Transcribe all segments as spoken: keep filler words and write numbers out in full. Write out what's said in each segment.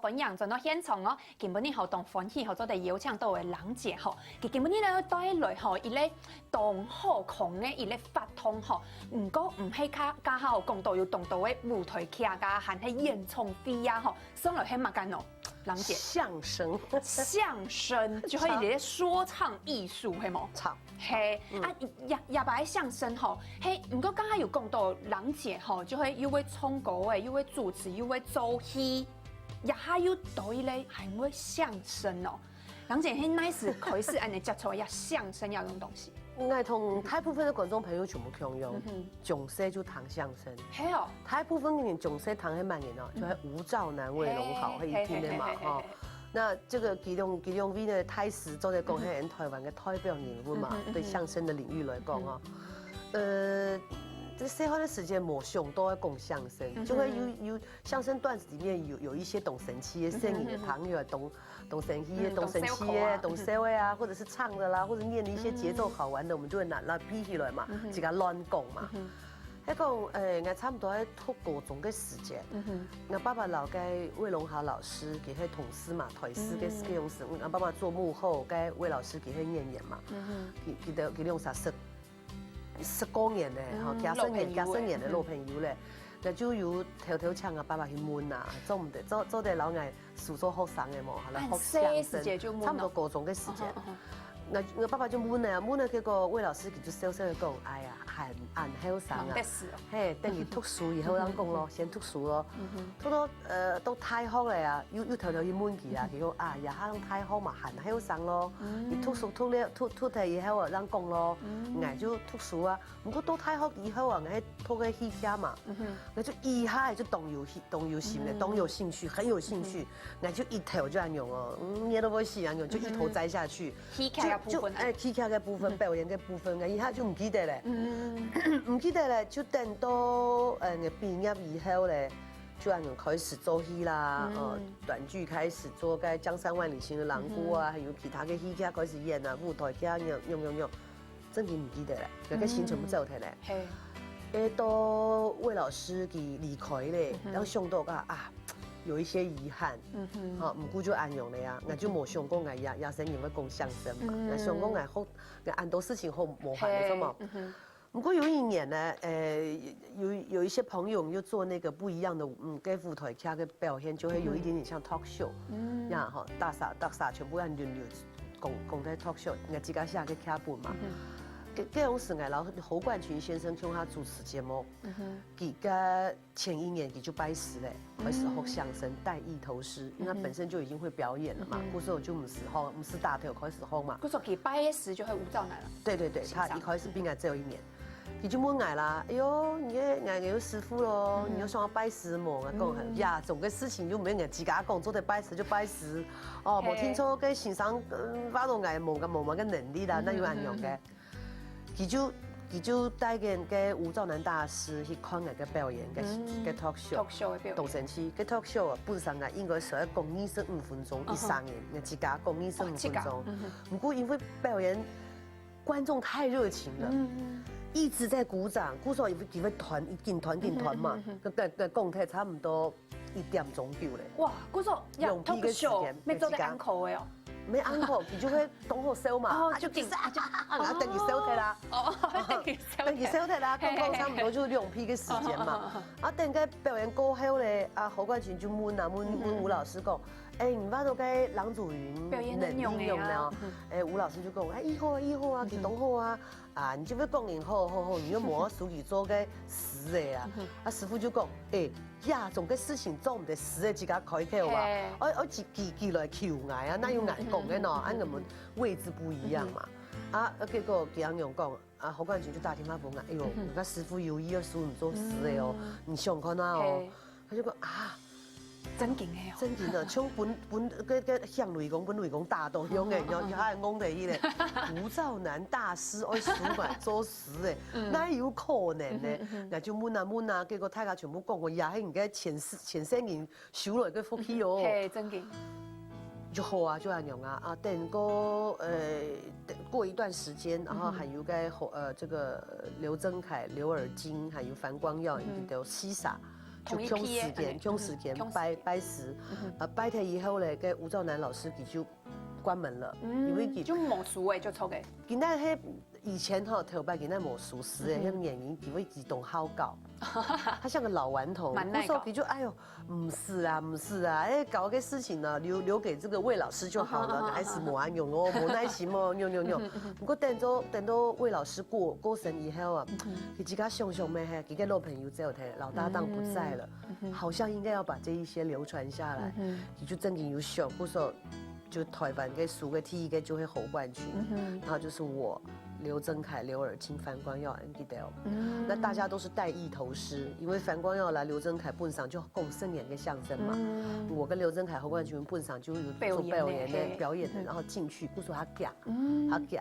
歡迎轉到現場哦！今晡日吼當歡喜吼，做得邀請到个冷姐吼，佢今晡日呢帶來吼一個當好看个一個活動吼，毋過毋係較較好講到有當多个舞台劇啊，還係演唱會啊吼，上來係麼个哦？冷姐，相聲，相聲就係一個說唱藝術，係無？唱，係啊，也也擺相聲吼，係，毋過剛剛有講到冷姐吼，就係又會唱歌誒，又會主持，又會做戲。 這下又多一個還會相聲哦。冷姐，係哪時開始恁樣接觸這相聲這種東西？應該同大部分的觀眾朋友全部共樣，從細就聽相聲。係哦，大部分人從細聽係麼人哦，就係吳兆南、魏龍豪，係一定的嘛哈。那這個其中其中位呢，大師做得講係台灣个代表人物嘛，對相聲的領域來講哦。呃，這細漢的時間無想到要講相聲，就會有有相聲段子裡面有有一些當神奇的聲音的朋友，當當神奇的、當神奇的、當笑的啊，或者是唱的啦，或者念的一些節奏好玩的，我們就會拿來比起來嘛，自家亂講嘛。還講，誒，我差不多在讀高中的時間，我爸爸老該魏龍豪老師，佢係同事嘛，台視个个公司，我爸爸做幕後，該魏老師佢係演员嘛，佢佢个佢兩儕識 十過年呢，吼，幾十年、幾十年的老朋友咧，那就有偷偷請阿爸爸去問啊，做毋得，做做得摎𠊎收做學生个無？好了，學生，差不多高中个時間。那我爸爸就問了，問了，結果魏老師佢就笑笑的講，哎呀，還恁後生啊，嘿，等你讀書以後正講咯，先讀書咯。讀到呃到大學了啊，又又偷偷去問佢啊，佢講啊，也還大學嘛，還後生咯，你讀書讀了讀讀忒以後啊，正講咯，𠊎就讀書啊。 毋過到大學以後啊，𠊎係讀个戲劇嘛，𠊎就一下就當有興當有心咧，當有興趣，很有興趣，𠊎就一頭就恁樣哦，嗯，熱到會死恁樣，就一頭栽下去。戲劇个部分啊，哎，戲劇个部分，表演个部分，𠊎一下就毋記得咧，毋記得咧，就等到呃，𠊎畢業以後咧，就恁樣開始做戲啦，哦，短劇開始做，該《江山萬里行》的狼姑啊，還有其他个戲劇開始演啊，舞台劇啊，樣樣樣樣。 正經毋記得咧，該个心全部走忒咧。係，誒，到魏老師佢離開咧，正想到啊啊，有一些遺憾，嗯哼，吼，毋過就恁樣咧啊，𠊎就無想過𠊎也也生人會講相聲嘛，𠊎想講𠊎好，𠊎恁多事情好無閒个，係嘛。毋過有一年呢，誒，有有一些朋友又做那個不一樣的，嗯，跟舞台劇个表現，就會有一點點像 talk show，嗯，呀吼，大家大家全部人輪流講講个 talk show，𠊎自家寫个劇本嘛。該該當時𠊎摎侯冠群先生共下主持節目，佢个前一年佢就拜師咧，開始學相聲，帶藝投師，因為他本身就已經會表演了嘛，故所就毋使學，毋使打頭開始學嘛。故所佢拜師就係吳兆南了。對對對，他一開始比𠊎早一年。佢就問𠊎啦，哎喲，你个𠊎个有師傅咯，你有想要拜師無？𠊎講呀，這種个事情又毋係𠊎自家講，做得拜師就拜師。哦，無聽說个先生，嗯，話到𠊎無个無麼个能力啦，哪有恁樣个？佢就佢就帶个个吳兆南大師去看𠊎个表演，个个 talk show，talk show个表演，當神奇，个 talk show啊，本身啊應該係愛講二十五分鐘以上个，𠊎自家講二十五分鐘，毋過因為表演 觀眾太熱情了，一直在鼓掌，鼓手也不也會團緊團緊團嘛，該該該講忒差毋多一點鐘久咧。哇，故所呀，talk show，沒做得 uncle 个哦。沒 uncle，你就會當好笑嘛，哦，啊就就是啊，然後等佢笑忒啦，哦，等佢笑，等佢笑忒啦，講講差毋多就兩批个時間嘛，啊等該表演過後咧，啊侯冠群就問啊問問吳老師講， 哎，你摎到該郎祖筠表演个內容呢？哎，吳老師就講，哎，以後啊，以後啊，佢當好啊，啊，你就會講人好好好，你又無要收佢做个師个啊。啊，師傅就講，哎，呀，這種个事情做毋得師个自家開口啊，愛愛自己自己來求𠊎啊，哪有𠊎講个喏？啊，我們位置不一樣嘛。啊，結果佢恁樣講， 啊，侯冠群就打電話分𠊎，哎喲，𠊎个師傅有意要收你做師个哦，你想看啊哦？他就講啊，正經个哦，正經个，像分分个个像雷公，分雷公打到樣个，然後佢還戇个咧，吳兆南大師愛收𠊎做師个，哪有可能呢？那就問啊問啊，結果大家全部講，哎呀，你个前世前世人 收來个福氣哦。嘿，正經。就好啊，就恁樣啊，啊，等過呃，等過一段時間，然後還有該呃這個劉增凱、劉爾金，還有樊光耀，佢兜四儕，就共時間，共時間拜拜師，呃，拜忒以後咧，該吳兆南老師佢就關門了，因為佢就無書誒，就錯誒。佢那些以前哈，頭擺佢那無書師誒，那原因因為佢當好搞，他像個老頑童，蠻耐搞故所佢就哎呦，毋使啊，毋使啊，哎，搞个事情呢，留留給這個魏老師就好了，還是無安用哦，無耐心哦，用用用。不過等到等到魏老師過過身以後啊，佢自家想想咩嘿，佢个老朋友走忒，老搭檔不在了，好像應該要把這一些流傳下來，佢就正經有想，故所就台灣个書个第一个就係侯冠群，然後就是我劉增凱、劉爾清、范光耀恁个哦。那大家都是代意頭詩，因為范光耀啦、劉增凱本身就講生年个相聲嘛，我跟劉增凱、侯冠群本身就有做表演的表演嘿表演的，然後進去，故所他講，他講，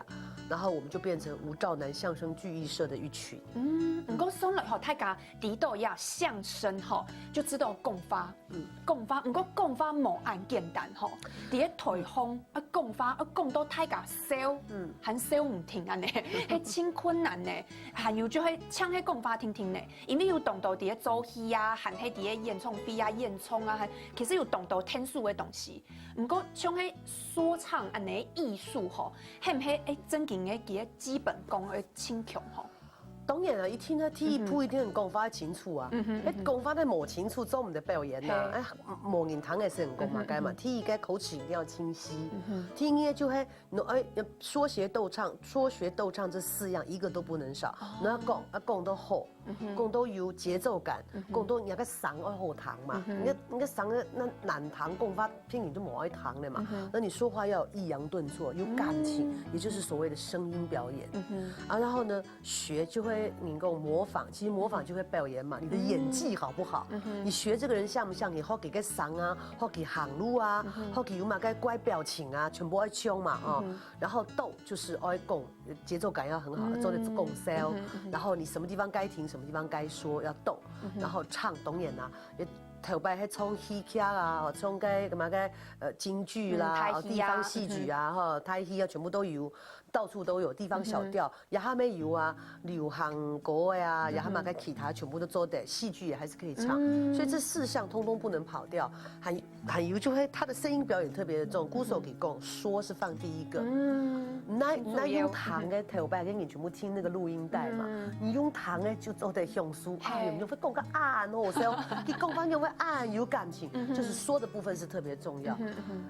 然後我們就變成吳兆南相聲聚藝社的一群。嗯，毋過算來吼，大家知道呀，相聲吼，就知道講話，講話，毋過講話無恁簡單吼，佇个台風啊講話啊講到大家笑，還笑毋停安呢，係真困難呢。還有就係像係講話定定呢，因為有當多佇个做戲啊，還係佇个演唱會啊、演唱啊，還其實有當多天數个東西。毋過像係說唱安呢藝術吼，係毋係誒正經个佢个基本功愛真強吼？當然了，一定啊，第一步一定講話清楚啊。那講話都無清楚，做毋得表演呐。哎，無人聽个時候講嘛，該嘛，第一个口齒一定要清晰。第二个就係，哎，說學逗唱，說學逗唱這四樣一個都不能少。你要講，要講到好，講到有節奏感，講到你个聲愛好聽嘛。你个你个聲那難聽，講話別人就無愛聽了嘛。那你說話要有抑揚頓挫，有感情，也就是所謂的聲音表演。啊，然後呢，學就會能夠模仿，其實模仿就會表演嘛，你的演技好不好？你學這個人像不像？你學佢个聲啊，學佢行路啊，學佢有麼个怪表情啊，全部愛像嘛，哦。然後鬥就是愛講，節奏感要很好，做得講笑，然後你什麼地方該停，什麼地方該說，要鬥，然後唱當然啦，頭擺還唱戲劇啊，哦，唱該什麼个呃京劇啦，嗯，台戲啊哦，地方戲曲啊，哈，台戏啊，全部都有，到處都有，地方小調， 也還沒有啊，流行歌呀，也還蠻个其他全部都做得，戲劇也還是可以唱，所以這四項通通不能跑掉。還還有就會他的聲音表演特別的重，故所佢講，說是放第一個，那那用聽个頭擺，跟你全部聽那個錄音帶嘛，你用聽个就做得享受，哎，你會講个恁好笑，你講話用个恁有感情，就是說的部分是特別重要。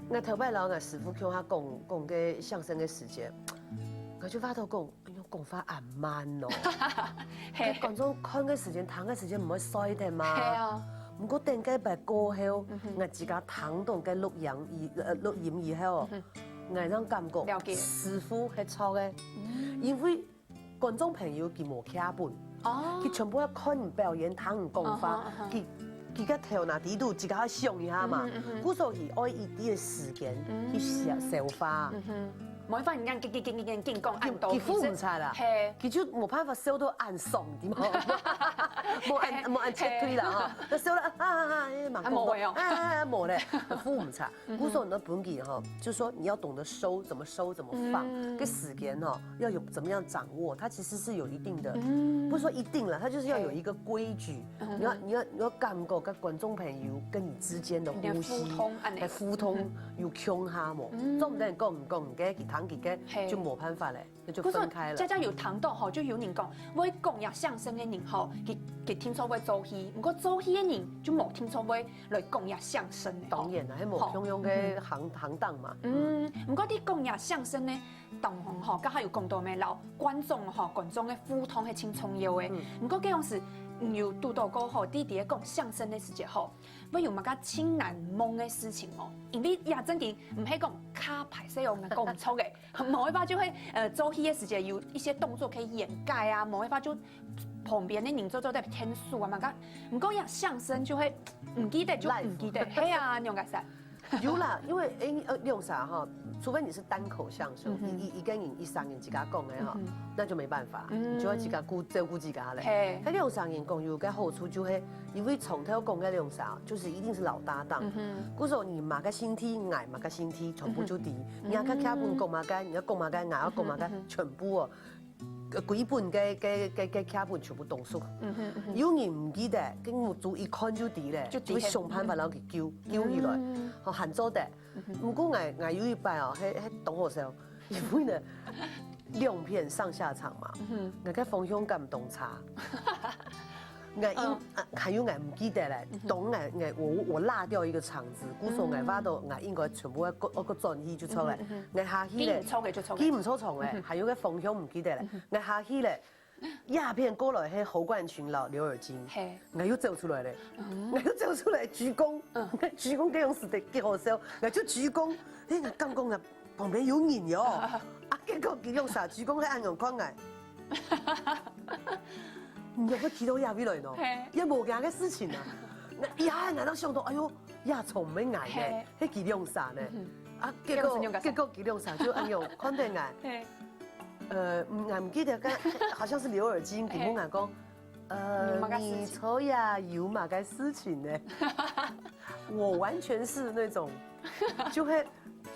那頭擺老師傅共下講講个相聲个時間，我就發到講。 哎喲，講話恁慢哦。觀眾看个時間、聽个時間毋會衰忒嘛。係啊。毋過等該擺過後，𠊎自家聽到該錄音以呃錄音以後，𠊎正感覺師傅係錯个，因為觀眾朋友佢無劇本，佢全部愛看你表演、聽你講話，佢佢个頭那底肚自家愛想一下嘛，故所佢愛一定个時間去消消化。 無法人家緊緊緊緊緊講恁多，佢付毋出啦，係，佢就無辦法笑到恁爽，對無？無恁無恁絕對啦哈，那笑了啊啊啊，哎，蠻啊無了哦啊啊無咧，付毋出。故所呢，本底哈，就說你要懂得收，怎麼收，怎麼放，跟時間哈要有怎麼樣掌握，它其實是有一定的，不是說一定了，它就是要有一個規矩。你要你要你要感覺跟觀眾朋友跟你之間的呼吸，互動恁樣來互動有共下無？做毋得講毋講，佢聽佢个就無辦法咧。 那就分開了。家家有聽到吼，就有人講，會講呀相聲个人吼，佢佢聽說會做戲，毋過做戲个人就無聽說會來講呀相聲个。當然啦，係無共樣个行行當嘛。嗯，毋過你講呀相聲呢，當紅吼，剛剛有講到咩，摎觀眾吼，觀眾个互動係真重要个。毋過這樣時，你有堵到過吼，弟弟講相聲个時節吼，會有麼个真難忘个事情哦？因為呀，正經毋係講較歹勢哦，講毋出个。 無辦法就會呃做戲个時節有一些動作可以掩蓋啊，無辦法就旁邊个人做做在天數啊嘛，該毋過呀相聲就會毋記得就毋記得，係啊，仰个事。有啦，因為誒呃，用啥哈？除非你是單口相聲，一一一個人一三人自家講个哈，那就沒辦法，你就要自家顧照顧自家咧。嘿該兩三人講有個好處就係，因為從頭講个兩三，就是一定是老搭檔，故所你麼个身體，𠊎麼个身體，全部就知。你要看劇本講麼个，你要講麼个，𠊎要講麼个，全部哦。呃，歸本个个个个劇本全部當熟。有人毋記得，跟目珠一看就知咧，就知。就會想辦法摎佢救救起來，吼，還做得。毋過𠊎𠊎有一擺哦，係係當好笑，因為呢兩片上下場嘛，𠊎个方向感當差。 𠊎應，啊，還有𠊎毋記得咧，當𠊎𠊎我我落掉一個場子，故所𠊎話到𠊎應該全部愛過愛過轉去就著咧，𠊎下去咧，記毋著个就著个。記毋著場咧，還有个方向毋記得咧，𠊎下去咧，這片過來係侯冠群摎劉爾金，嘿。𠊎又走出來咧，𠊎又走出來鞠躬，鞠躬該樣式个幾好笑，𠊎就鞠躬，哎，𠊎感覺啊，旁邊有人喲，啊，結果佢兩儕鞠躬還恁樣看𠊎。 你會去到這位來喏，嘿。也無這个事情啊。𠊎一下𠊎就想到，哎喲，也從毋係𠊎呢，嘿。係佢兩儕呢。啊，結果兩儕就結果佢兩儕就恁樣看等𠊎。嘿。呃，𠊎毋記得該，好像是劉爾金，佢問𠊎講，呃，有麼个事情？你昨夜有麼个事情呢？我完全是那種，就會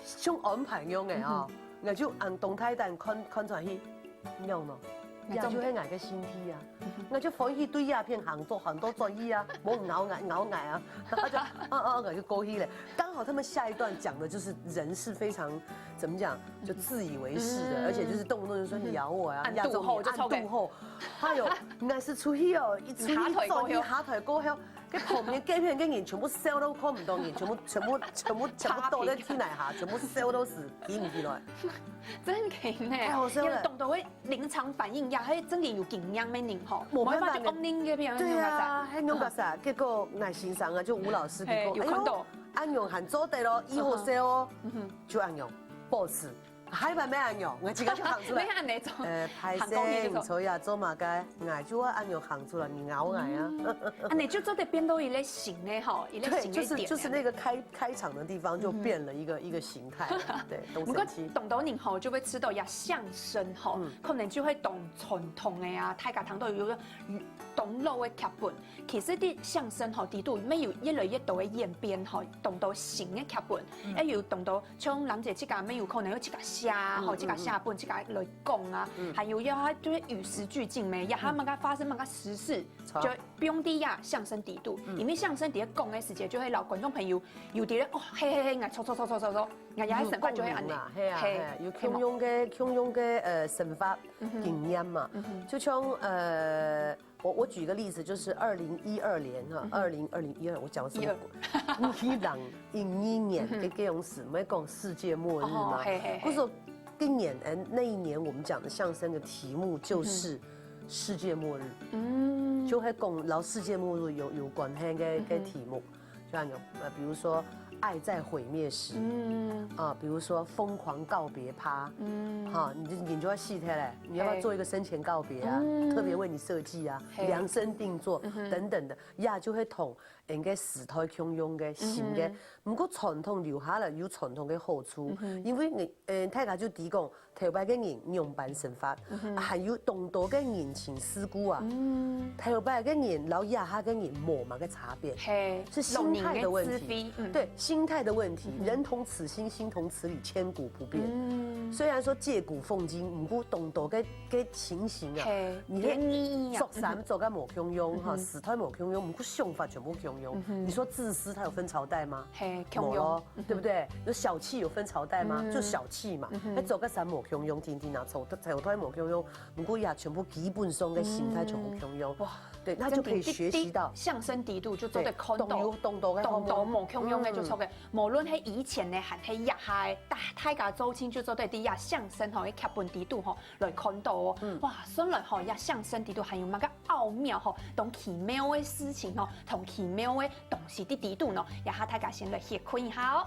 像安排樣个啊，𠊎就恁動態等看看出去。 仰呢？也就係𠊎个身體啊，𠊎就歡喜對這片行做很多轉去啊，無咬𠊎咬𠊎啊，然後就啊啊，𠊎就過去了。剛好他們下一段講的就是人是非常怎麼講，就自以為是的，而且就是動不動就說你咬我呀，壓著我，暗度後，哎喲，𠊎係出去哦，一出去轉去下台過後， 該旁邊隔片个人全部笑到看毋到人，全部全部全部全部倒在地泥下，全部笑到死，企毋起來。真个呢，太好笑了。因為當多个臨場反應呀，還真个有經驗个人吼，無辦法呢。無辦法就恁樣个，對啊，還弄个啥？結果𠊎先生啊，就吳老師，嘿，佢講，有看到。哎喲，恁樣還做得咯，已好笑哦，就恁樣，boss。 還還沒恁樣，𠊎自家就行出來。沒恁樣做。呃，歹勢，你昨夜做麼个？𠊎就會恁樣行出來，你咬𠊎啊。啊，你就做得變到一個新个吼，一個新个點。對，就是就是那個開開場的地方就變了一個一個形態，對，都生氣。不過當多人吼就會知道這相聲吼，可能就會當傳統个啊，大家聽到有个當老个劇本，其實在相聲吼，底肚乜有越來越多个演變吼，當多新个劇本，還有當多 像蘭姐自家乜有可能有自家寫啊，吼，自家寫本，自家來講啊，還有要佢就係與時俱進咩，也還麼个發生麼个時事，就放在這相聲底肚，因為相聲底肚講个時節，就會摎觀眾朋友有兜人哦，嘿嘿嘿，𠊎錯錯錯錯錯錯，𠊎也係生活就會恁樣，係啊，係啊，有共樣个共樣个呃生活經驗嘛，就像呃。 我我舉個例子，就是二零一二年哈，二零二零一二，我講的什麼？二零一二年，跟跟用詞，我們講世界末日嘛。不是說今年，嗯，那一年我們講的相聲的題目就是世界末日，嗯，就會講摎世界末日有有關係的个題目。 就恁樣，呃，比如說《愛在毀滅時》，嗯，啊，比如說《瘋狂告別趴》，嗯，哈，你就你就要細聽嘞，你要不要做一個生前告別啊？特別為你設計啊，量身定做等等的，呀，就會同人个時代共樣个新个，不過傳統留下來有傳統个好處，因為你，呃，大家就提供 頭擺个人仰般生活，還有當多个人情世故啊。頭擺个人摎這下个人無麼个差別，係心態的問題。對，心態的問題，人同此心，心同此理，千古不變。雖然說借古諷今，毋過當多个个情形啊，你个著衫著个無共樣哈，時代無共樣，毋過想法全部共樣。你說自私，它有分朝代嗎？係，共樣。無咯。 對不對？有小氣有分朝代嗎？就小氣嘛。該著个衫無共樣，天天啊，著著个無共樣，不過也全部基本上个心態全部共樣。哇，對，那就可以學習到。相聲底肚就做得看到，當多當多个，當多無共樣个就著个，無論係以前呢，還係這下个，大大家做親就做得在這相聲吼，个劇本底肚吼來看到哦。哇，算來吼，這相聲底肚還有麼个奧妙吼，當奇妙个事情吼，當奇妙个東西在底肚呢，這下大家先來歇睏一下哦。